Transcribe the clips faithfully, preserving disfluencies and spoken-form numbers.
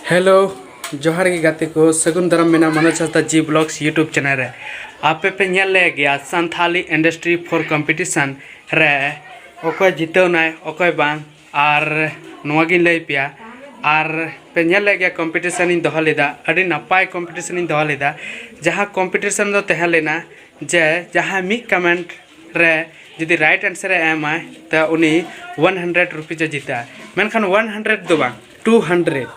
Hello, ᱡᱚᱦᱟᱨ ᱜᱮ ᱜᱟᱛᱮ ᱠᱚ, ᱥᱟᱹᱜᱩᱱ ᱫᱟᱨᱟᱢ ᱢᱮᱱᱟᱜᱼᱟ ᱢᱟᱱᱚᱡᱽ ᱦᱟᱸᱥᱫᱟ ᱡᱤ ᱵᱞᱚᱜᱥ YouTube ᱪᱮᱱᱮᱞ ᱨᱮ᱾ ᱟᱯᱮ ᱯᱮ ᱧᱮᱞ ᱞᱮᱫ ᱜᱮᱭᱟ ᱥᱟᱱᱛᱷᱟᱞᱤ ᱤᱱᱰᱟᱥᱴᱨᱤ ᱯᱷᱚᱨ ᱠᱚᱢᱯᱤᱴᱤᱥᱚᱱ ᱨᱮ ᱚᱠᱚᱭ ᱡᱤᱛᱟᱹᱣ ᱱᱟᱭ, ᱚᱠᱚᱭ ᱵᱟᱝ᱾ ᱟᱨ ᱱᱚᱣᱟ ᱜᱤᱧ ᱞᱟᱹᱭ ᱯᱮᱭᱟ, ᱟᱨ ᱯᱮ ᱧᱮᱞ ᱞᱮᱫ ᱜᱮᱭᱟ ᱠᱚᱢᱯᱤᱴᱤᱥᱚᱱ ᱤᱧ ᱫᱚᱦᱚ ᱞᱮᱫᱟ, ᱟᱹᱰᱤ ᱱᱟᱯᱟᱭ ᱠᱚᱢᱯᱤᱴᱤᱥᱚᱱ ᱤᱧ ᱫᱚᱦᱚ ᱞᱮᱫᱟ᱾ ᱡᱟᱦᱟᱸ ᱠᱚᱢᱯᱤᱴᱤᱥᱚᱱ ᱫᱚ ᱛᱟᱦᱮᱸ ᱞᱮᱱᱟ ᱡᱮ ᱡᱟᱦᱟᱸᱭ ᱢᱤᱫ ᱠᱚᱢᱮᱱᱴ ᱨᱮ ᱡᱩᱫᱤ ᱨᱟᱭᱤᱴ ᱟᱱᱥᱟᱨ ᱮ ᱮᱢᱟᱭ, ᱛᱚ ᱩᱱᱤ ᱚᱣᱟᱱ ᱦᱟᱱᱰᱨᱮᱰ ᱨᱩᱯᱤᱡ ᱮ ᱡᱤᱛᱟᱹᱜᱼᱟ᱾ ᱢᱮᱱᱠᱷᱟᱱ ᱚᱣᱟᱱ ᱦᱟᱱᱰᱨᱮᱰ ᱫᱚ ᱵᱟᱝ, ᱴᱩ ᱦᱟᱱᱰᱨᱮᱰ,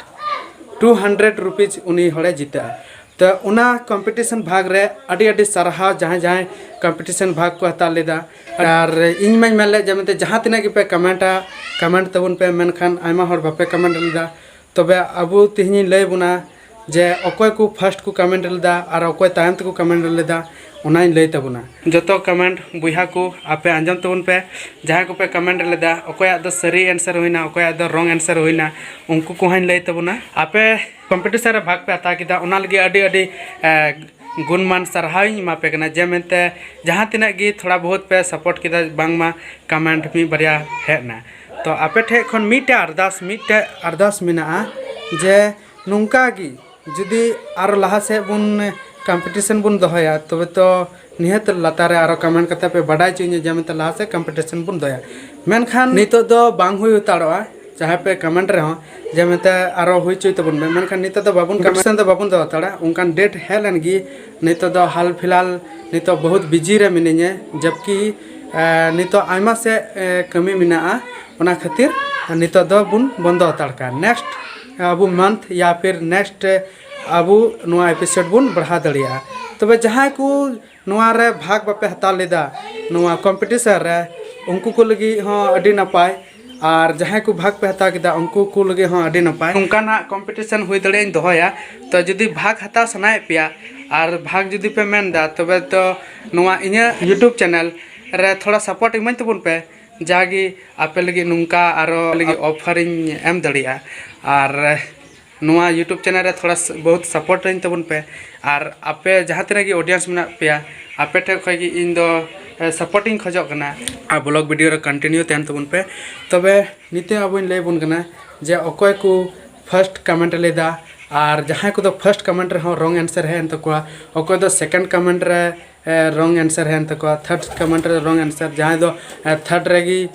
ᱴᱩ ᱦᱟᱱᱰᱨᱮᱰ ᱨᱩᱯᱤᱡ ᱩᱱᱤ ᱦᱚᱲᱮ ᱡᱤᱛᱟᱹᱜᱼᱟ᱾ ᱛᱚ ᱚᱱᱟ ᱠᱚᱢᱯᱤᱴᱤᱥᱚᱱ ᱵᱷᱟᱜᱽ ᱨᱮ ᱟᱹᱰᱤ ᱟᱹᱰᱤ ᱥᱟᱨᱦᱟᱣ ᱡᱟᱦᱟᱸᱭ ᱡᱟᱦᱟᱸᱭ ᱠᱚᱢᱯᱤᱴᱤᱥᱚᱱ ᱵᱷᱟᱜᱽ ᱠᱚ ᱦᱟᱛᱟᱣ ᱞᱮᱫᱟ᱾ ᱟᱨ ᱤᱧ ᱢᱟᱧ ᱢᱮᱱ ᱞᱮᱫ ᱡᱮ ᱢᱮᱱᱛᱮ ᱡᱟᱦᱟᱸ ᱛᱤᱱᱟᱹᱜ ᱜᱮᱯᱮ ᱠᱚᱢᱮᱱᱴᱟ, ᱠᱚᱢᱮᱱᱴ ᱛᱟᱵᱚᱱ ᱯᱮ, ᱢᱮᱱᱠᱷᱟᱱ ᱟᱭᱢᱟ ᱦᱚᱲ ᱵᱟᱯᱮ ᱠᱚᱢᱮᱱᱴ ᱞᱮᱫᱟ᱾ ᱛᱚᱵᱮ ᱟᱵᱚ ᱛᱮᱦᱮᱧᱤᱧ ᱞᱟᱹᱭ ᱟᱵᱚᱱᱟ ᱡᱮ ᱚᱠᱚᱭ ᱠᱚ ᱯᱷᱟᱥᱴ ᱠᱚ ᱠᱚᱢᱮᱱᱴ ᱞᱮᱫᱟ ᱟᱨ ᱚᱠᱚᱭ ᱛᱟᱭᱚᱢ ᱛᱮᱠᱚ ᱠᱚᱢᱮᱱᱴ ᱞᱮᱫᱟ, ᱚᱱᱟᱧ ᱞᱟᱹᱭ ᱛᱟᱵᱚᱱᱟ᱾ ᱡᱚᱛᱚ ᱠᱚᱢᱮᱱᱴ ᱵᱚᱭᱦᱟ ᱠᱚ ᱟᱯᱮ ᱟᱸᱡᱚᱢ ᱛᱟᱵᱚᱱ ᱯᱮ, ᱡᱟᱦᱟᱸᱭ ᱠᱚᱯᱮ ᱠᱚᱢᱮᱱᱴ ᱞᱮᱫᱟ, ᱚᱠᱚᱭᱟᱜ ᱫᱚ ᱥᱟᱹᱨᱤ ᱟᱱᱥᱟᱨ ᱦᱩᱭᱱᱟ, ᱚᱠᱚᱭᱟᱜ ᱫᱚ ᱨᱚᱝ ᱟᱱᱥᱟᱨ ᱦᱩᱭᱱᱟ, ᱩᱱᱠᱩ ᱠᱚᱦᱚᱸᱧ ᱞᱟᱹᱭ ᱛᱟᱵᱚᱱᱟ᱾ ᱟᱯᱮ ᱠᱚᱢᱯᱤᱴᱤᱥᱚᱱ ᱨᱮ ᱵᱷᱟᱜᱽ ᱯᱮ ᱦᱟᱛᱟᱣ ᱠᱮᱫᱟ, ᱚᱱᱟ ᱞᱟᱹᱜᱤᱫ ᱟᱹᱰᱤ ᱟᱹᱰᱤ ᱮ, ᱜᱩᱱᱢᱟᱱ ᱥᱟᱨᱦᱟᱣᱤᱧ ᱮᱢᱟ ᱯᱮ ᱠᱟᱱᱟ, ᱡᱮ ᱢᱮᱱᱛᱮ ᱡᱟᱦᱟᱸ ᱛᱤᱱᱟᱹᱜ ᱜᱮ ᱛᱷᱚᱲᱟ ᱵᱚᱦᱩᱛ ᱯᱮ ᱥᱟᱯᱳᱨᱴ ᱠᱮᱫᱟ, ᱵᱟᱝᱢᱟ ᱠᱚᱢᱮᱱᱴ ᱢᱤᱫ ᱵᱟᱨᱭᱟ ᱦᱮᱡ ᱮᱱᱟ᱾ ᱛᱚ ᱟᱯᱮ ᱴᱷᱮᱡ ᱠᱷᱚᱱ ᱢᱤᱫᱴᱮᱡ ᱟᱨᱫᱟᱥ, ᱢᱤᱫᱴᱮᱡ ᱟᱨᱫᱟᱥ ᱢᱮᱱᱟᱜᱼᱟ ᱡᱮ ᱱᱚᱝᱠᱟ ᱜᱮ ᱡᱩᱫᱤ ᱟᱨᱚ ᱞᱟᱦᱟ ᱥᱮᱫ ᱵᱚᱱ ᱠᱚᱢᱯᱤᱴᱤᱥᱚᱱ ᱵᱚᱱ ᱫᱚᱦᱚᱭᱟ, ᱛᱚᱵᱮ ᱛᱚ ᱱᱤᱦᱟᱹᱛ ᱞᱟᱛᱟᱨ ᱨᱮ ᱟᱨᱚ ᱠᱚᱢᱮᱱᱴ ᱠᱟᱛᱮ ᱯᱮ ᱵᱟᱰᱟᱭ ᱦᱚᱪᱚᱧᱟ ᱡᱮ ᱢᱮᱱᱛᱮ ᱞᱟᱦᱟ ᱥᱮᱫ ᱠᱚᱢᱯᱤᱴᱤᱥᱚᱱ ᱵᱚᱱ ᱫᱚᱦᱚᱭᱟ᱾ ᱢᱮᱱᱠᱷᱟᱱ ᱱᱤᱛᱚᱜ ᱫᱚ ᱵᱟᱝ ᱦᱩᱭ ᱦᱟᱛᱟᱲᱚᱜᱼᱟ, ᱡᱟᱦᱟᱸᱭ ᱯᱮ ᱠᱚᱢᱮᱱᱴ ᱨᱮᱦᱚᱸ ᱡᱮ ᱢᱮᱱᱛᱮ ᱟᱨᱚ ᱦᱩᱭ ᱦᱚᱪᱚᱭ ᱛᱟᱵᱚᱱ ᱯᱮ, ᱢᱮᱱᱠᱷᱟᱱ ᱱᱤᱛᱚᱜ ᱫᱚ ᱵᱟᱵᱚᱱ ᱠᱚᱢᱯᱤᱴᱤᱥᱚᱱ ᱫᱚ ᱵᱟᱵᱚᱱ ᱫᱚᱦᱚ ᱦᱟᱛᱟᱲᱟ᱾ ᱚᱱᱠᱟᱱ ᱰᱮᱴ ᱦᱮᱡ ᱞᱮᱱ ᱜᱮ, ᱱᱤᱛᱚᱜ ᱫᱚ ᱦᱟᱞ ᱯᱷᱤᱞᱦᱟᱞ ᱱᱤᱛᱚᱜ ᱵᱚᱦᱩᱛ ᱵᱤᱡᱤ ᱨᱮ ᱢᱤᱱᱟᱹᱧᱟ, ᱡᱚᱵᱠᱤ ᱮ, ᱱᱤᱛᱚᱜ ᱟᱭᱢᱟ ᱥᱮᱫ ᱮ, ᱠᱟᱹᱢᱤ ᱢᱮᱱᱟᱜᱼᱟ, ᱚᱱᱟ ᱠᱷᱟᱹᱛᱤᱨ ᱱᱤᱛᱚᱜ ᱫᱚ ᱵᱚᱱ ᱵᱚᱱᱫᱚ ᱦᱟᱛᱟᱲ ᱠᱟᱜᱼᱟ᱾ ᱱᱮᱠᱥᱴ ᱟᱵᱚ ᱢᱟᱱᱛᱷ ᱭᱟ ᱯᱷᱤᱨ ᱱᱮᱠᱥᱴ ᱟᱵᱚ ᱱᱚᱣᱟ ᱮᱯᱤᱥᱳᱰ ᱵᱚᱱ ᱵᱟᱲᱦᱟᱣ ᱫᱟᱲᱮᱭᱟᱜᱼᱟ᱾ ᱛᱚᱵᱮ ᱡᱟᱦᱟᱸᱭ ᱠᱚ ᱱᱚᱣᱟ ᱨᱮ ᱵᱷᱟᱜᱽ ᱵᱟᱯᱮ ᱦᱟᱛᱟᱣ ᱞᱮᱫᱟ, ᱱᱚᱣᱟ ᱠᱚᱢᱯᱤᱴᱤᱥᱚᱱ ᱨᱮ, ᱩᱱᱠᱩ ᱠᱚ ᱞᱟᱹᱜᱤᱫ ᱦᱚᱸ ᱟᱹᱰᱤ ᱱᱟᱯᱟᱭ, ᱟᱨ ᱡᱟᱦᱟᱸᱭ ᱠᱚ ᱵᱷᱟᱜᱽ ᱯᱮ ᱦᱟᱛᱟᱣ ᱠᱮᱫᱟ, ᱩᱱᱠᱩ ᱠᱚ ᱞᱟᱹᱜᱤᱫ ᱦᱚᱸ ᱟᱹᱰᱤ ᱱᱟᱯᱟᱭ᱾ ᱚᱱᱠᱟᱱᱟᱜ ᱠᱚᱢᱯᱤᱴᱤᱥᱚᱱ ᱦᱩᱭ ᱫᱟᱲᱮᱭᱟᱜᱼᱟᱧ ᱫᱚᱦᱚᱭᱟ᱾ ᱛᱚ ᱡᱩᱫᱤ ᱵᱷᱟᱜᱽ ᱦᱟᱛᱟᱣ ᱥᱟᱱᱟᱭᱮᱫ ᱯᱮᱭᱟ ᱟᱨ ᱵᱷᱟᱜᱽ ᱡᱩᱫᱤ ᱯᱮ ᱢᱮᱱ ᱮᱫᱟ, ᱛᱚᱵᱮ ᱛᱚ ᱱᱚᱣᱟ ᱤᱧᱟᱹᱜ YouTube ᱪᱮᱱᱮᱞ ᱨᱮ ᱛᱷᱚᱲᱟ ᱥᱟᱯᱳᱨᱴ ᱤᱢᱟᱹᱧ ᱛᱟᱵᱚᱱ ᱯᱮ, ᱡᱟᱜᱮ ᱟᱯᱮ ᱞᱟᱹᱜᱤᱫ ᱱᱚᱝᱠᱟ ᱟᱨᱚ ᱞᱟᱹᱜᱤᱫ ᱚᱯᱷᱟᱨᱤᱧ ᱮᱢ ᱫᱟᱲᱮᱭᱟᱜᱼᱟ᱾ ᱟᱨ ᱱᱚᱣᱟ YouTube ᱪᱮᱱᱮᱞ ᱨᱮ ᱛᱷᱚᱲᱟ ᱥ-, ᱵᱚᱦᱩᱛ ᱥᱟᱯᱳᱨᱴ ᱟᱹᱧ ᱛᱟᱵᱚᱱ ᱯᱮ᱾ ᱟᱨ ᱟᱯᱮ ᱡᱟᱦᱟᱸ ᱛᱤᱱᱟᱹᱜ ᱜᱮ ᱚᱰᱤᱭᱮᱱᱥ ᱢᱮᱱᱟᱜ ᱯᱮᱭᱟ, ᱟᱯᱮ ᱴᱷᱮᱱ ᱠᱷᱚᱱ ᱜᱮ ᱤᱧ ᱫᱚ, ᱮ, ᱥᱟᱯᱳᱨᱴ ᱤᱧ ᱠᱷᱚᱡᱚᱜ ᱠᱟᱱᱟ᱾ ᱟᱨ ᱵᱞᱚᱜ ᱵᱷᱤᱰᱤᱭᱳ ᱨᱮ ᱠᱚᱱᱴᱤᱱᱤᱭᱩ ᱛᱟᱦᱮᱱ ᱛᱟᱵᱚᱱ ᱯᱮ᱾ ᱛᱚᱵᱮ ᱱᱤᱛᱚᱜ ᱟᱵᱚᱧ ᱞᱟᱹᱭ ᱟᱵᱚᱱ ᱠᱟᱱᱟ ᱡᱮ ᱚᱠᱚᱭ ᱠᱚ ᱯᱷᱟᱥᱴ ᱠᱚᱢᱮᱱᱴ ᱞᱮᱫᱟ᱾ ᱟᱨ ᱡᱟᱦᱟᱸᱭ ᱠᱚᱫᱚ ᱯᱷᱟᱥᱴ ᱠᱚᱢᱮᱱᱴ ᱨᱮᱦᱚᱸ ᱨᱚᱝ ᱮᱱᱥᱟᱨ ᱦᱮᱡ ᱮᱱ ᱛᱟᱠᱚᱣᱟ, ᱚᱠᱚᱭ ᱫᱚ ᱥᱮᱠᱮᱱᱰ ᱠᱚᱢᱮᱱᱴ ᱨᱮ ᱨᱚᱝ ᱮᱱᱥᱟᱨ ᱦᱮᱡ ᱮᱱ ᱛᱟᱠᱚᱣᱟ, ᱛᱷᱟᱨᱰ ᱠᱚᱢᱮᱱᱴ ᱨᱮ ᱨᱚᱝ ᱮᱱᱥᱟᱨ, ᱡᱟᱦᱟᱸᱭ ᱫᱚ ᱛᱷᱟᱨᱰ ᱨᱮᱜᱮ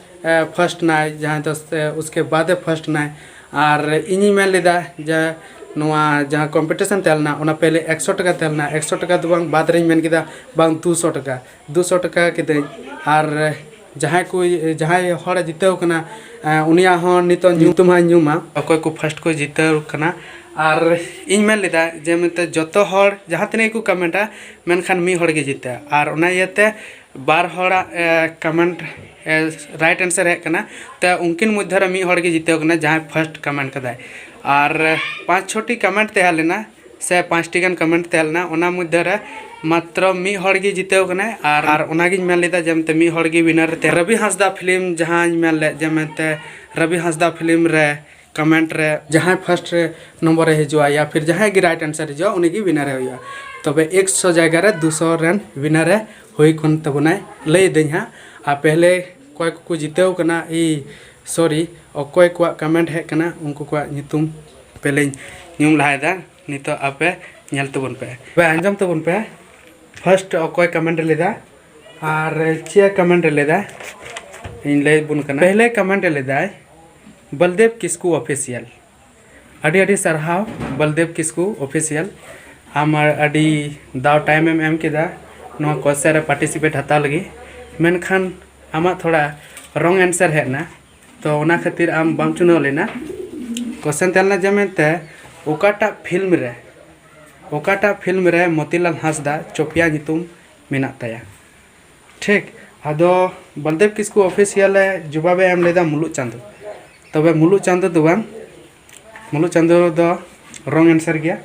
ᱯᱷᱟᱥᱴ ᱱᱟᱭ, ᱡᱟᱦᱟᱸᱭ ᱫᱚ ᱩᱥᱠᱮ ᱵᱟᱫᱮ ᱯᱷᱟᱥᱴ ᱱᱟᱭ᱾ ᱟᱨ ᱤᱧᱤᱧ ᱢᱮᱱ ᱞᱮᱫᱟ ᱡᱮ ᱱᱚᱣᱟ ᱡᱟᱦᱟᱸ ᱠᱚᱢᱯᱤᱴᱤᱥᱚᱱ ᱛᱟᱦᱮᱸ ᱞᱮᱱᱟ, ᱚᱱᱟ ᱯᱮᱦᱞᱮ ᱮᱠᱥᱚ ᱴᱟᱠᱟ ᱛᱟᱦᱮᱸ ᱞᱮᱱᱟ, ᱮᱠᱥᱚ ᱴᱟᱠᱟ ᱫᱚ ᱵᱟᱝ, ᱵᱟᱫᱽ ᱨᱮᱧ ᱢᱮᱱ ᱠᱮᱫᱟ ᱵᱟᱝ, ᱫᱩᱥᱚ ᱴᱟᱠᱟ, ᱫᱩᱥᱚ ᱴᱟᱠᱟ ᱠᱤᱫᱟᱹᱧ᱾ ᱟᱨ ᱡᱟᱦᱟᱸᱭ ᱠᱚ, ᱡᱟᱦᱟᱸᱭ ᱦᱚᱲᱮ ᱡᱤᱛᱟᱹᱣ ᱠᱟᱱᱟ, ᱩᱱᱤᱭᱟᱜ ᱦᱚᱸ ᱱᱤᱛᱚᱜ ᱧᱩᱛᱩᱢ ᱦᱟᱸᱜ ᱤᱧ ᱧᱩᱢᱟ, ᱚᱠᱚᱭ ᱠᱚ ᱯᱷᱟᱥᱴ ᱠᱚ ᱡᱤᱛᱟᱹᱣ ᱠᱟᱱᱟ᱾ ᱟᱨ ᱤᱧ ᱢᱮᱱ ᱞᱮᱫᱟ ᱡᱮ ᱢᱮᱱᱛᱮ ᱡᱚᱛᱚ ᱦᱚᱲ ᱡᱟᱦᱟᱸ ᱛᱤᱱᱟᱹᱜ ᱜᱮᱠᱚ ᱠᱚᱢᱮᱱᱴᱟ, ᱢᱮᱱᱠᱷᱟᱱ ᱢᱤᱫ ᱦᱚᱲ ᱜᱮ ᱡᱤᱛᱟᱹᱜᱼᱟ᱾ ᱟᱨ ᱚᱱᱟ ᱤᱭᱟᱹᱛᱮ ᱵᱟᱨ ᱦᱚᱲᱟᱜ ᱠᱚᱢᱮᱱᱴ ᱨᱟᱭᱤᱴ ᱮᱱᱥᱟᱨ ᱦᱮᱡ ᱠᱟᱱᱟ᱾ ᱛᱚ ᱩᱱᱠᱤᱱ ᱢᱚᱫᱽᱫᱷᱮ ᱨᱮ ᱢᱤᱫ ᱦᱚᱲ ᱜᱮ ᱡᱤᱛᱟᱹᱣ ᱠᱟᱱᱟ, ᱡᱟᱦᱟᱸᱭ ᱯᱷᱟᱥᱴ ᱠᱚᱢᱮᱱᱴ ᱠᱟᱫᱟᱭ᱾ ᱟᱨ ᱯᱟᱸᱪ ᱪᱷᱚᱴᱤ ᱠᱚᱢᱮᱱᱴ ᱛᱟᱦᱮᱸ ᱞᱮᱱᱟ, ᱥᱮ ᱯᱟᱸᱪᱴᱤ ᱜᱟᱱ ᱠᱚᱢᱮᱱᱴ ᱛᱟᱦᱮᱸ ᱞᱮᱱᱟ, ᱚᱱᱟ ᱢᱚᱫᱽᱫᱷᱮ ᱨᱮ ᱢᱟᱛᱨᱚ ᱢᱤᱫ ᱦᱚᱲ ᱜᱮ ᱡᱤᱛᱟᱹᱣ ᱠᱟᱱᱟᱭ᱾ ᱟᱨ ᱟᱨ ᱚᱱᱟᱜᱤᱧ ᱢᱮᱱ ᱞᱮᱫᱟ ᱡᱮ ᱢᱮᱱᱛᱮ ᱢᱤᱫ ᱦᱚᱲ ᱜᱮ ᱣᱤᱱᱟᱨ ᱛᱮ, ᱨᱚᱵᱤ ᱦᱟᱸᱥᱫᱟ ᱯᱷᱤᱞᱢ ᱡᱟᱦᱟᱸᱧ ᱢᱮᱱ ᱞᱮᱫ, ᱡᱮ ᱢᱮᱱᱛᱮ ᱨᱚᱵᱤ ᱦᱟᱸᱥᱫᱟ ᱯᱷᱤᱞᱢ ᱨᱮ ᱠᱚᱢᱮᱱᱴ ᱨᱮ ᱡᱟᱦᱟᱸᱭ ᱯᱷᱟᱥᱴ ᱨᱮ ᱱᱚᱢᱵᱚᱨ ᱨᱮ ᱦᱤᱡᱩᱜᱼᱟ, ᱭᱟ ᱯᱷᱤᱨ ᱡᱟᱦᱟᱸᱭ ᱜᱮ ᱨᱟᱭᱤᱴ ᱮᱱᱥᱟᱨ ᱦᱤᱡᱩᱜᱼᱟ, ᱩᱱᱤ ᱜᱮ ᱣᱤᱱᱟᱨ ᱮ ᱦᱩᱭᱩᱜᱼᱟ᱾ ᱛᱚᱵᱮ ᱮᱠᱥᱚ ᱡᱟᱭᱜᱟ ᱨᱮ ᱫᱩᱥᱚ ᱨᱮᱱ ᱣᱤᱱᱟᱨ ᱮ ᱦᱩᱭ ᱠᱟᱱ ᱛᱟᱵᱚᱱᱟᱭ, ᱞᱟᱹᱭ ᱫᱟᱹᱧ ᱦᱟᱸᱜ᱾ ᱟᱨ ᱯᱮᱦᱞᱮ ᱚᱠᱚᱭ ᱠᱚᱠᱚ ᱡᱤᱛᱟᱹᱣ ᱠᱟᱱᱟ, ᱤ ᱥᱚᱨᱤ, ᱚᱠᱚᱭ ᱠᱚᱣᱟᱜ ᱠᱚᱢᱮᱱᱴ ᱦᱮᱡ ᱠᱟᱱᱟ, ᱩᱱᱠᱩ ᱠᱚᱣᱟᱜ ᱧᱩᱛᱩᱢ ᱯᱮᱦᱞᱮᱧ ᱧᱩᱢ ᱞᱟᱦᱟᱭᱮᱫᱟ᱾ ᱱᱤᱛᱚᱜ ᱟᱯᱮ ᱧᱮᱞ ᱛᱟᱵᱚᱱ ᱯᱮ, ᱯᱮ ᱟᱸᱡᱚᱢ ᱛᱟᱵᱚᱱ ᱯᱮ᱾ ᱯᱷᱟᱥᱴ ᱚᱠᱚᱭ ᱠᱚᱢᱮᱱᱴ ᱞᱮᱫᱟ ᱟᱨ ᱪᱮᱫ ᱠᱚᱢᱮᱱᱴ ᱞᱮᱫᱟ, ᱤᱧ ᱞᱟᱹᱭ ᱵᱚᱱ ᱠᱟᱱᱟ᱾ ᱯᱮᱦᱞᱮ ᱠᱚᱢᱮᱱᱴ ᱞᱮᱫᱟᱭ ᱵᱚᱞᱫᱮᱵ ᱠᱤᱥᱠᱩ ᱚᱯᱷᱤᱥᱤᱭᱟᱞ᱾ ᱟᱹᱰᱤ ᱟᱹᱰᱤ ᱥᱟᱨᱦᱟᱣ ᱵᱚᱞᱫᱮᱵ ᱠᱤᱥᱠᱩ ᱚᱯᱷᱤᱥᱤᱭᱟᱞ, ᱟᱢ ᱟᱹᱰᱤ ᱫᱟᱣ ᱴᱟᱭᱤᱢ ᱮᱢ ᱮᱢ ᱠᱮᱫᱟ ᱱᱚᱣᱟ ᱠᱳᱥᱪᱮᱱ ᱨᱮ ᱯᱟᱨᱴᱤᱥᱤᱯᱮᱴ ᱦᱟᱛᱟᱣ ᱞᱟᱹᱜᱤᱫ᱾ ᱢᱮᱱᱠᱷᱟᱱ ᱟᱢᱟᱜ ᱛᱷᱚᱲᱟ ᱨᱚᱝ ᱮᱱᱥᱟᱨ ᱦᱮᱡ ᱮᱱᱟ, ᱛᱚ ᱚᱱᱟ ᱠᱷᱟᱹᱛᱤᱨ ᱟᱢ ᱵᱟᱢ ᱪᱩᱱᱟᱹᱣ ᱞᱮᱱᱟ᱾ ᱠᱳᱥᱪᱮᱱ ᱛᱟᱦᱮᱸ ᱞᱮᱱᱟ ᱡᱮ ᱢᱮᱱᱛᱮ ᱚᱠᱟᱴᱟᱜ ᱯᱷᱤᱞᱢ ᱨᱮ, ᱚᱠᱟᱴᱟᱜ ᱯᱷᱤᱞᱢ ᱨᱮ ᱢᱚᱛᱤᱞᱟᱞ ᱦᱟᱸᱥᱫᱟ ᱪᱚᱯᱤᱭᱟ ᱧᱩᱛᱩᱢ ᱢᱮᱱᱟᱜ ᱛᱟᱭᱟ? ᱴᱷᱤᱠ, ᱟᱫᱚ ᱵᱚᱞᱫᱮᱵ ᱠᱤᱥᱠᱩ ᱚᱯᱷᱤᱥᱤᱭᱟᱞ ᱮ ᱡᱚᱵᱟᱵᱮ ᱮᱢ ᱞᱮᱫᱟ ᱢᱩᱞᱩᱜ ᱪᱟᱸᱫᱚ᱾ ᱛᱚᱵᱮ ᱢᱩᱞᱩᱜ ᱪᱟᱸᱫᱚ ᱫᱚ ᱵᱟᱝ, ᱢᱩᱞᱩᱜ ᱪᱟᱸᱫᱚ ᱫᱚ ᱨᱚᱝ ᱮᱱᱥᱟᱨ ᱜᱮᱭᱟ᱾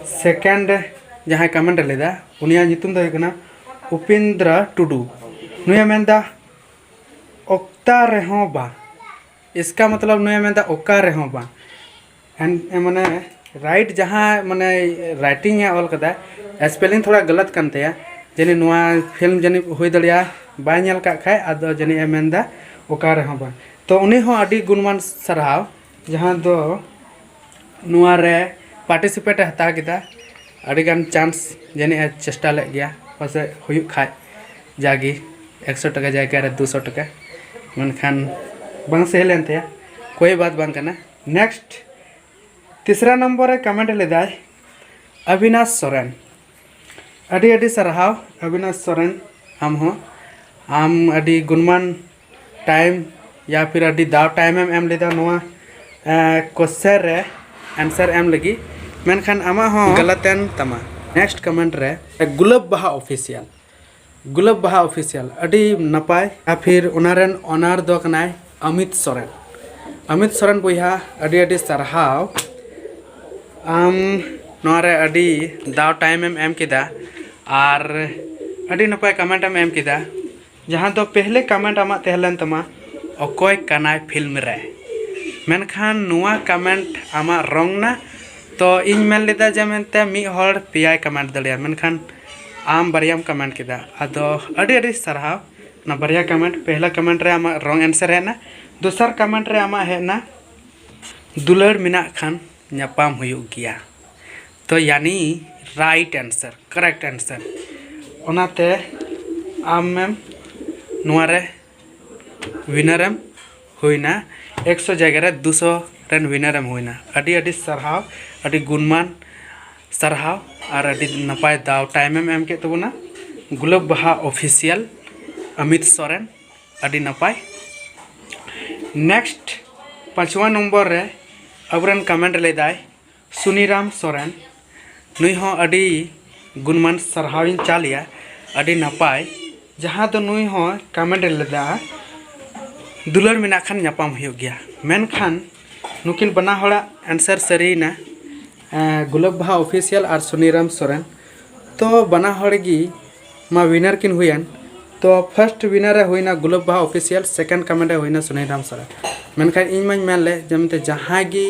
ᱥᱮᱠᱮᱱᱰ ᱡᱟᱦᱟᱸᱭ ᱠᱚᱢᱮᱱᱴ ᱞᱮᱫᱟ, ᱩᱱᱤᱭᱟᱜ ᱧᱩᱛᱩᱢ ᱫᱚ ᱦᱩᱭᱩᱜ ᱠᱟᱱᱟ ᱩᱯᱮᱱᱫᱨᱟ ᱴᱩᱰᱩ᱾ ᱱᱩᱭᱮ ᱢᱮᱱᱫᱟ ᱚᱠᱛᱟ ᱨᱮᱦᱚᱸ ᱵᱟᱝ᱾ ᱤᱥᱠᱟ ᱢᱚᱛᱞᱚᱵ ᱱᱩᱭᱮ ᱢᱮᱱᱫᱟ ᱚᱠᱟ ᱨᱮᱦᱚᱸ ᱵᱟᱝ᱾ ᱮᱱ-, ᱢᱟᱱᱮ ᱨᱟᱭᱤᱴ ᱡᱟᱦᱟᱸ ᱢᱟᱱᱮ ᱨᱟᱭᱴᱤᱝ ᱮ ᱚᱞ ᱠᱟᱫᱟ, ᱥᱯᱮᱞᱤᱝ ᱛᱷᱚᱲᱟ ᱜᱟᱞᱟᱛ ᱠᱟᱱ ᱛᱟᱭᱟ᱾ ᱡᱟᱹᱱᱤᱡ ᱱᱚᱣᱟ ᱯᱷᱤᱞᱢ ᱡᱟᱹᱱᱤᱡ ᱦᱩᱭ ᱫᱟᱲᱮᱭᱟᱜᱼᱟ ᱵᱟᱭ ᱧᱮᱞ ᱠᱟᱜ ᱠᱷᱟᱡ, ᱟᱫᱚ ᱡᱟᱹᱱᱤᱡ ᱮ ᱢᱮᱱᱫᱟ ᱚᱠᱟ ᱨᱮᱦᱚᱸ ᱵᱟᱝ᱾ ᱛᱚ ᱩᱱᱤ ᱦᱚᱸ ᱟᱹᱰᱤ ᱜᱩᱱᱢᱟᱱ ᱥᱟᱨᱦᱟᱣ, ᱡᱟᱦᱟᱸ ᱫᱚ ᱱᱚᱣᱟ ᱨᱮ ᱯᱟᱨᱴᱤᱥᱤᱯᱮᱴ ᱮ ᱦᱟᱛᱟᱣ ᱠᱮᱫᱟ᱾ ᱟᱹᱰᱤᱜᱟᱱ ᱪᱟᱱᱥ ᱡᱟᱹᱱᱤᱡ ᱮ ᱪᱮᱥᱴᱟ ᱞᱮᱫ ᱜᱮᱭᱟ, ᱯᱟᱥᱮᱡ ᱦᱩᱭᱩᱜ ᱠᱷᱟᱡ ᱡᱟᱜᱮ ᱮᱠᱥᱚ ᱴᱟᱠᱟ ᱡᱟᱭᱜᱟ ᱨᱮ ᱫᱩᱥᱚ ᱴᱟᱠᱟ᱾ ᱢᱮᱱᱠᱷᱟᱱ ᱵᱟᱝ ᱥᱟᱹᱦᱤ ᱞᱮᱱ ᱛᱟᱭᱟ᱾ ᱠᱳᱭ ᱵᱟᱛ ᱵᱟᱝ ᱠᱟᱱᱟ᱾ ᱱᱮᱠᱥᱴ ᱛᱤᱥᱨᱟ ᱱᱚᱢᱵᱚᱨ ᱨᱮ ᱠᱚᱢᱮᱱᱴ ᱞᱮᱫᱟᱭ ᱚᱵᱤᱱᱟᱥ ᱥᱚᱨᱮᱱ᱾ ᱟᱹᱰᱤ ᱟᱹᱰᱤ ᱥᱟᱨᱦᱟᱣ ᱚᱵᱤᱱᱟᱥ ᱥᱚᱨᱮᱱ, ᱟᱢ ᱦᱚᱸ᱾ ᱟᱢ ᱟᱹᱰᱤ ᱜᱩᱱᱢᱟᱱ ᱴᱟᱭᱤᱢ ᱭᱟ ᱯᱷᱤᱨ ᱟᱹᱰᱤ ᱫᱟᱣ ᱴᱟᱭᱤᱢ ᱮᱢ ᱮᱢ ᱞᱮᱫᱟ ᱱᱚᱣᱟ ᱠᱚᱥᱪᱮᱱ ᱨᱮ, ᱟᱱᱥᱟᱨ ᱮᱢ ᱞᱟᱹᱜᱤᱫ᱾ ᱢᱮᱱᱠᱷᱟᱱ ᱟᱢᱟᱜ ᱦᱚᱸ ᱜᱟᱞᱟᱛ ᱮᱱ ᱛᱟᱢᱟ᱾ ᱱᱮᱠᱥᱴ ᱠᱚᱢᱮᱱᱴ ᱨᱮ ᱜᱩᱞᱟᱹᱵ ᱵᱟᱦᱟ ᱚᱯᱷᱤᱥᱤᱭᱟᱞ, ᱜᱩᱞᱟᱹᱵ ᱵᱟᱦᱟ ᱚᱯᱷᱤᱥᱤᱭᱟᱞ, ᱟᱹᱰᱤ ᱱᱟᱯᱟᱭ᱾ ᱟᱨ ᱯᱷᱤᱨ ᱚᱱᱟ ᱨᱮᱱ ᱚᱱᱟᱨ ᱫᱚ ᱠᱟᱱᱟᱭ ᱚᱢᱤᱛ ᱥᱚᱨᱮᱱ᱾ ᱚᱢᱤᱛ ᱥᱚᱨᱮᱱ ᱵᱚᱭᱦᱟ, ᱟᱹᱰᱤ ᱟᱹᱰᱤ ᱥᱟᱨᱦᱟᱣ, ᱟᱢ ᱱᱚᱣᱟ ᱨᱮ ᱟᱹᱰᱤ ᱫᱟᱣ ᱴᱟᱭᱤᱢ ᱮᱢ ᱮᱢ ᱠᱮᱫᱟ᱾ ᱟᱨ ᱟᱹᱰᱤ ᱱᱟᱯᱟᱭ ᱠᱚᱢᱮᱱᱴ ᱮᱢ ᱮᱢ ᱠᱮᱫᱟ, ᱡᱟᱦᱟᱸ ᱫᱚ ᱯᱮᱦᱞᱮ ᱠᱚᱢᱮᱱᱴ ᱟᱢᱟᱜ ᱛᱟᱦᱮᱸ ᱞᱮᱱ ᱛᱟᱢᱟ, "ᱚᱠᱚᱭ ᱠᱟᱱᱟᱭ ᱯᱷᱤᱞᱢ ᱨᱮ?" ᱢᱮᱱᱠᱷᱟᱱ ᱱᱚᱣᱟ ᱠᱚᱢᱮᱱᱴ ᱟᱢᱟᱜ ᱨᱚᱝ ᱱᱟ᱾ ᱛᱚ ᱤᱧ ᱢᱮᱱ ᱞᱮᱫᱟ ᱡᱮ ᱢᱮᱱᱛᱮ ᱢᱤᱫ ᱦᱚᱲ ᱯᱮᱭᱟᱭ ᱠᱚᱢᱮᱱᱴ ᱫᱟᱲᱮᱭᱟᱜᱼᱟ, ᱢᱮᱱᱠᱷᱟᱱ ᱟᱢ ᱵᱟᱨᱭᱟᱢ ᱠᱚᱢᱮᱱᱴ ᱠᱮᱫᱟ᱾ ᱟᱫᱚ ᱟᱹᱰᱤ ᱟᱹᱰᱤ ᱥᱟᱨᱦᱟᱣ᱾ ᱚᱱᱟ ᱵᱟᱨᱭᱟ ᱠᱚᱢᱮᱱᱴ, ᱯᱮᱦᱞᱟ ᱠᱚᱢᱮᱱᱴ ᱨᱮ ᱟᱢᱟᱜ ᱨᱚᱝ ᱟᱱᱥᱟᱨ ᱦᱮᱡ ᱮᱱᱟ, ᱫᱚᱥᱟᱨ ᱠᱚᱢᱮᱱᱴ ᱨᱮ ᱟᱢᱟᱜ ᱦᱮᱡ ᱮᱱᱟ, "ᱫᱩᱞᱟᱹᱲ ᱢᱮᱱᱟᱜ ᱠᱷᱟᱱ ᱧᱟᱯᱟᱢ ᱦᱩᱭᱩᱜ ᱜᱮᱭᱟ᱾" ᱛᱚ ᱭᱟᱱᱤ ᱨᱟᱭᱤᱴ ᱟᱱᱥᱟᱨ, ᱠᱟᱨᱮᱠᱴ ᱟᱱᱥᱟᱨ᱾ ᱚᱱᱟᱛᱮ ᱟᱢᱮᱢ ᱱᱚᱣᱟ ᱨᱮ ᱣᱤᱱᱟᱨᱮᱢ ᱦᱩᱭᱱᱟ, ᱮᱠᱥᱚ ᱡᱟᱭᱜᱟ ᱨᱮ ᱫᱩᱥᱚ ᱨᱮᱱ ᱣᱤᱱᱟᱨᱮᱢ ᱦᱩᱭᱱᱟ᱾ ᱟᱹᱰᱤ ᱟᱹᱰᱤ ᱥᱟᱨᱦᱟᱣ, ᱟᱹᱰᱤ ᱜᱩᱱᱢᱟᱱ ᱥᱟᱨᱦᱟᱣ ᱟᱨ ᱟᱹᱰᱤ ᱱᱟᱯᱟᱭ ᱫᱟᱣ ᱴᱟᱭᱤᱢᱮᱢ ᱮᱢ ᱠᱮᱫ ᱛᱟᱵᱚᱱᱟ᱾ ᱜᱩᱞᱟᱹᱵ ᱵᱟᱦᱟ ᱚᱯᱷᱤᱥᱤᱭᱟᱞ, ᱚᱢᱤᱛ ᱥᱚᱨᱮᱱ, ᱟᱹᱰᱤ ᱱᱟᱯᱟᱭ᱾ ᱱᱮᱠᱥᱴ ᱯᱟᱸᱪᱣᱟ ᱱᱚᱢᱵᱚᱨ ᱨᱮ ᱟᱵᱚᱨᱮᱱ ᱠᱚᱢᱮᱱᱴ ᱞᱮᱫᱟᱭ ᱥᱩᱱᱤᱨᱟᱢ ᱥᱚᱨᱮᱱ᱾ ᱱᱩᱭ ᱦᱚᱸ ᱟᱹᱰᱤ ᱜᱩᱱᱢᱟᱱ ᱥᱟᱨᱦᱟᱣᱤᱧ ᱪᱟᱞᱮᱭᱟ, ᱟᱹᱰᱤ ᱱᱟᱯᱟᱭ᱾ ᱡᱟᱦᱟᱸ ᱫᱚ ᱱᱩᱭ ᱦᱚᱸ ᱠᱚᱢᱮᱱᱴ ᱞᱮᱫᱟ, "ᱫᱩᱞᱟᱹᱲ ᱢᱮᱱᱟᱜ ᱠᱷᱟᱱ ᱧᱟᱯᱟᱢ ᱦᱩᱭᱩᱜ ᱜᱮᱭᱟ᱾" ᱢᱮᱱᱠᱷᱟᱱ ᱱᱩᱠᱤᱱ ᱵᱟᱱᱟ ᱦᱚᱲᱟᱜ ᱟᱱᱥᱟᱨ ᱥᱟᱹᱨᱤᱭᱮᱱᱟ, ᱮᱸ, ᱜᱩᱞᱟᱹᱵ ᱵᱟᱦᱟ ᱚᱯᱷᱤᱥᱤᱭᱟᱞ ᱟᱨ ᱥᱩᱱᱤᱨᱟᱢ ᱥᱚᱨᱮᱱ᱾ ᱛᱚ ᱵᱟᱱᱟ ᱦᱚᱲ ᱜᱮ ᱢᱟ ᱣᱤᱱᱟᱨ ᱠᱤᱱ ᱦᱩᱭᱮᱱ᱾ ᱛᱚ ᱯᱷᱟᱨᱥᱴ ᱣᱤᱱᱟᱨ ᱮ ᱦᱩᱭᱱᱟ ᱜᱩᱞᱟᱹᱵ ᱵᱟᱦᱟ ᱚᱯᱷᱤᱥᱤᱭᱟᱞ, ᱥᱮᱠᱮᱱᱰ ᱠᱚᱢᱮᱱᱴ ᱮ ᱦᱩᱭᱱᱟ ᱥᱩᱱᱤᱨᱟᱢ ᱥᱚᱨᱮᱱ᱾ ᱢᱮᱱᱠᱷᱟᱱ ᱤᱧ ᱢᱟᱧ ᱢᱮᱱ ᱞᱮᱫ ᱡᱮ ᱢᱮᱱᱛᱮ ᱡᱟᱦᱟᱸᱭ ᱜᱮ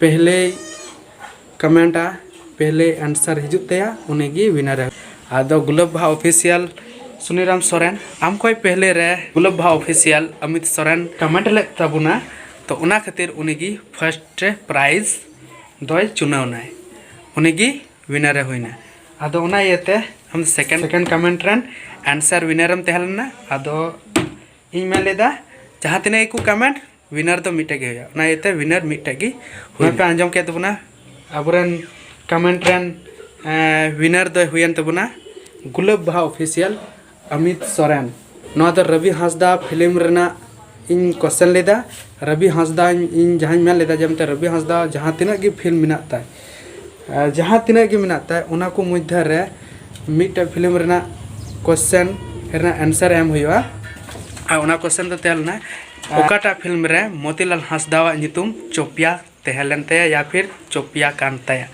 ᱯᱮᱦᱞᱮ ᱠᱚᱢᱮᱱᱴᱟ, ᱯᱮᱦᱞᱮ ᱟᱱᱥᱟᱨ ᱦᱤᱡᱩᱜ ᱛᱟᱭᱟ, ᱩᱱᱤ ᱜᱮ ᱣᱤᱱᱟᱨ ᱮ᱾ ᱟᱫᱚ ᱜᱩᱞᱟᱹᱵ ᱵᱟᱦᱟ ᱚᱯᱷᱤᱥᱤᱭᱟᱞ ᱥᱩᱱᱤᱨᱟᱢ ᱥᱚᱨᱮᱱ, ᱟᱢ ᱠᱷᱚᱡ ᱯᱮᱦᱞᱮ ᱨᱮ ᱜᱩᱞᱟᱹᱵ ᱵᱟᱦᱟ ᱚᱯᱷᱤᱥᱤᱭᱟᱞ ᱚᱢᱤᱛ ᱥᱚᱨᱮᱱ ᱠᱚᱢᱮᱱᱴ ᱞᱮᱫ ᱛᱟᱵᱚᱱᱟ, ᱛᱚ ᱚᱱᱟ ᱠᱷᱟᱹᱛᱤᱨ ᱩᱱᱤ ᱜᱮ ᱯᱷᱟᱨᱥᱴ ᱯᱨᱟᱭᱤᱡᱽ ᱫᱚᱭ ᱪᱩᱱᱟᱹᱣ ᱱᱟᱭ, ᱩᱱᱤᱜᱮ ᱣᱤᱱᱟᱨᱮ ᱦᱩᱭᱱᱟ᱾ ᱟᱫᱚ ᱚᱱᱟ ᱤᱭᱟᱹᱛᱮ ᱟᱢ ᱥᱮᱠᱮᱱᱰ ᱥᱮᱠᱮᱱᱰ ᱠᱚᱢᱮᱱᱴ ᱨᱮᱱ ᱟᱱᱥᱟᱨ ᱣᱤᱱᱟᱨᱮᱢ ᱛᱟᱦᱮᱸ ᱞᱮᱱᱟ᱾ ᱟᱫᱚ ᱤᱧ ᱢᱮᱱ ᱞᱮᱫᱟ, ᱡᱟᱦᱟᱸ ᱛᱤᱱᱟᱹᱜ ᱜᱮᱠᱚ ᱠᱚᱢᱮᱱᱴ, ᱣᱤᱱᱟᱨ ᱫᱚ ᱢᱤᱫᱴᱮᱡ ᱜᱮ ᱦᱩᱭᱩᱜᱼᱟ᱾ ᱚᱱᱟ ᱤᱭᱟᱹᱛᱮ ᱣᱤᱱᱟᱨ ᱢᱤᱫᱴᱮᱡ ᱜᱮ ᱦᱩᱭᱱᱟ᱾ ᱱᱚᱜᱼᱚᱭ ᱯᱮ ᱟᱸᱡᱚᱢ ᱠᱮᱫ ᱛᱟᱵᱚᱱᱟ, ᱟᱵᱚᱨᱮᱱ ᱠᱚᱢᱮᱱᱴ ᱨᱮᱱ ᱮᱸ, ᱣᱤᱱᱟᱨ ᱫᱚᱭ ᱦᱩᱭᱮᱱ ᱛᱟᱵᱚᱱᱟ ᱜᱩᱞᱟᱹᱵ ᱵᱟᱦᱟ ᱚᱯᱷᱤᱥᱤᱭᱟᱞ, ᱚᱢᱤᱛ ᱥᱚᱨᱮᱱ᱾ ᱱᱚᱣᱟ ᱫᱚ ᱨᱚᱵᱤ ᱦᱟᱸᱥᱫᱟ ᱯᱷᱤᱞᱢ ᱨᱮᱱᱟᱜ ᱤᱧ ᱠᱚᱥᱪᱮᱱ ᱞᱮᱫᱟ᱾ ᱨᱚᱵᱤ ᱦᱟᱸᱥᱫᱟ, ᱤᱧ ᱡᱟᱦᱟᱸᱧ ᱢᱮᱱ ᱞᱮᱫᱟ ᱡᱮ ᱢᱮᱱᱛᱮ ᱨᱚᱵᱤ ᱦᱟᱸᱥᱫᱟ ᱡᱟᱦᱟᱸ ᱛᱤᱱᱟᱹᱜ ᱜᱮ ᱯᱷᱤᱞᱢ ᱢᱮᱱᱟᱜ ᱛᱟᱭ, ᱟᱨ ᱡᱟᱦᱟᱸ ᱛᱤᱱᱟᱹᱜ ᱜᱮ ᱢᱮᱱᱟᱜ ᱛᱟᱭ, ᱚᱱᱟ ᱠᱚ ᱢᱚᱫᱽᱫᱷᱮ ᱨᱮ ᱢᱤᱫᱴᱮᱡ ᱯᱷᱤᱞᱢ ᱨᱮᱱᱟᱜ ᱠᱚᱥᱪᱮᱱ ᱨᱮᱱᱟᱜ ᱟᱱᱥᱟᱨ ᱮᱢ ᱦᱩᱭᱩᱜᱼᱟ᱾ ᱟᱨ ᱚᱱᱟ ᱠᱚᱥᱪᱮᱱ ᱫᱚ ᱛᱟᱦᱮᱸ ᱞᱮᱱᱟ, ᱚᱠᱟᱴᱟᱜ ᱯᱷᱤᱞᱢ ᱨᱮ ᱢᱚᱛᱤᱞᱟᱞ ᱦᱟᱸᱥᱫᱟᱣᱟᱜ ᱧᱩᱛᱩᱢ ᱪᱚᱯᱤᱭᱟ ᱛᱟᱦᱮᱸ ᱞᱮᱱ ᱛᱟᱭᱟ ᱭᱟ ᱯᱷᱤᱨ ᱪᱚᱯᱤᱭᱟ ᱠᱟᱱ ᱛᱟᱭᱟ?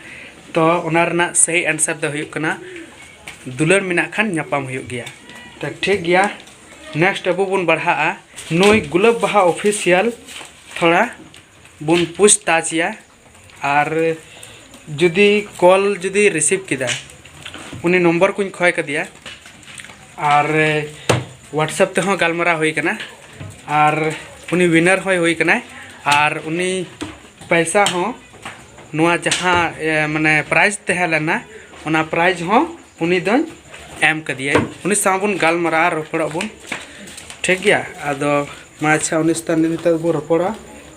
ᱛᱚ ᱚᱱᱟ ᱨᱮᱱᱟᱜ ᱥᱟᱹᱦᱤ ᱟᱱᱥᱟᱨ ᱫᱚ ᱦᱩᱭᱩᱜ ᱠᱟᱱᱟ, ᱫᱩᱞᱟᱹᱲ ᱢᱮᱱᱟᱜ ᱠᱷᱟᱱ ᱧᱟᱯᱟᱢ ᱦᱩᱭᱩᱜ ᱜᱮᱭᱟ᱾ ᱛᱚ ᱴᱷᱤᱠ ᱜᱮᱭᱟ, ᱱᱮᱠᱥᱴ ᱟᱵᱚ ᱵᱚᱱ ᱵᱟᱲᱦᱟᱜᱼᱟ᱾ ᱱᱩᱭ ᱜᱩᱞᱟᱹᱵ ᱵᱟᱦᱟ ᱚᱯᱷᱤᱥᱤᱭᱟᱞ ᱛᱷᱚᱲᱟ ᱵᱚᱱ ᱯᱩᱪᱷᱛᱟᱪᱷ ᱮᱭᱟ᱾ ᱟᱨ ᱡᱩᱫᱤ ᱠᱚᱞ ᱡᱩᱫᱤ ᱨᱤᱥᱤᱵᱷ ᱠᱮᱫᱟ, ᱩᱱᱤ ᱱᱚᱢᱵᱚᱨ ᱠᱚᱧ ᱠᱷᱚᱭ ᱠᱟᱫᱮᱭᱟ᱾ ᱟᱨ WhatsApp ᱛᱮᱦᱚᱸ ᱜᱟᱞᱢᱟᱨᱟᱣ ᱦᱩᱭ ᱠᱟᱱᱟ᱾ ᱟᱨ ᱩᱱᱤ ᱣᱤᱱᱟᱨ ᱦᱚᱸᱭ ᱦᱩᱭ ᱠᱟᱱᱟᱭ᱾ ᱟᱨ ᱩᱱᱤ ᱯᱚᱭᱥᱟ ᱦᱚᱸ, ᱱᱚᱣᱟ ᱡᱟᱦᱟᱸ ᱮ, ᱢᱟᱱᱮ ᱯᱨᱟᱭᱤᱡᱽ ᱛᱟᱦᱮᱸ ᱞᱮᱱᱟ, ᱚᱱᱟ ᱯᱨᱟᱭᱤᱡᱽ ᱦᱚᱸ ᱩᱱᱤ ᱫᱚᱧ ᱮᱢ ᱠᱟᱫᱮᱭᱟ᱾ ᱩᱱᱤ ᱥᱟᱶ ᱵᱚᱱ ᱜᱟᱞᱢᱟᱨᱟᱜᱼᱟ, ᱨᱚᱯᱚᱲᱚᱜ ᱵᱚᱱ, ᱴᱷᱤᱠ ᱜᱮᱭᱟ? ᱟᱫᱚ ᱢᱟ ᱟᱪᱪᱷᱟ, ᱩᱱᱤ ᱥᱟᱶ ᱱᱤᱛᱚᱜ ᱵᱚᱱ ᱨᱚᱯᱚᱲᱟ᱾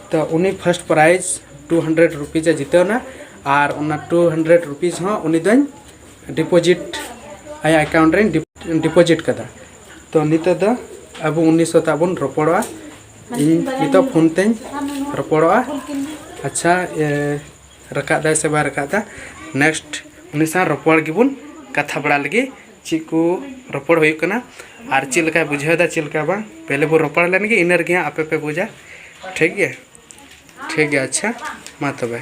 ᱛᱚ ᱩᱱᱤ ᱯᱷᱟᱥᱴ ᱯᱨᱟᱭᱤᱡᱽ ᱴᱩ ᱦᱟᱱᱰᱨᱮᱰ ᱨᱩᱯᱤᱡᱽ ᱮ ᱡᱤᱛᱟᱹᱣ ᱮᱱᱟ᱾ ᱟᱨ ᱚᱱᱟ ᱴᱩ ᱦᱟᱱᱰᱨᱮᱰ ᱨᱩᱯᱤᱡᱽ ᱦᱚᱸ ᱩᱱᱤ ᱫᱚᱧ ᱰᱤᱯᱚᱡᱤᱴ, ᱟᱭᱟᱜ ᱮᱠᱟᱣᱩᱱᱴ ᱨᱮᱧ ᱰᱤᱯ-, ᱰᱤᱯᱚᱡᱤᱴ ᱠᱟᱫᱟ᱾ ᱛᱚ ᱱᱤᱛᱚᱜ ᱫᱚ ᱟᱵᱚ ᱩᱱᱤ ᱥᱟᱶᱛᱮ ᱵᱚᱱ ᱨᱚᱯᱚᱲᱚᱜᱼᱟ᱾ ᱤᱧ ᱱᱤᱛᱚᱜ ᱯᱷᱳᱱ ᱛᱮᱧ ᱨᱚᱯᱚᱲᱚᱜᱼᱟ᱾ ᱟᱪᱪᱷᱟ, ᱮ, ᱨᱟᱠᱟᱵ ᱫᱟᱭ ᱥᱮ ᱵᱟᱭ ᱨᱟᱠᱟᱵ ᱫᱟ? ᱱᱮᱠᱥᱴ ᱩᱱᱤ ᱥᱟᱶ ᱨᱚᱯᱚᱲ ᱜᱮᱵᱚᱱ ᱠᱟᱛᱷᱟ ᱵᱟᱲᱟ ᱞᱮᱜᱮ, ᱪᱮᱫ ᱠᱚ ᱨᱚᱯᱚᱲ ᱦᱩᱭᱩᱜ ᱠᱟᱱᱟ ᱟᱨ ᱪᱮᱫ ᱞᱮᱠᱟᱭ ᱵᱩᱡᱷᱟᱹᱣ ᱮᱫᱟ, ᱪᱮᱫ ᱞᱮᱠᱟ ᱵᱟᱝ᱾ ᱯᱮᱦᱞᱮ ᱵᱚᱱ ᱨᱚᱯᱚᱲ ᱞᱮᱱ ᱜᱮ, ᱤᱱᱟᱹ ᱨᱮᱜᱮ ᱦᱟᱸᱜ ᱟᱯᱮ ᱯᱮ ᱵᱩᱡᱟ᱾ ᱴᱷᱤᱠ ᱜᱮᱭᱟ? ᱴᱷᱤᱠ ᱜᱮᱭᱟ, ᱟᱪᱪᱷᱟ, ᱢᱟ ᱛᱚᱵᱮ᱾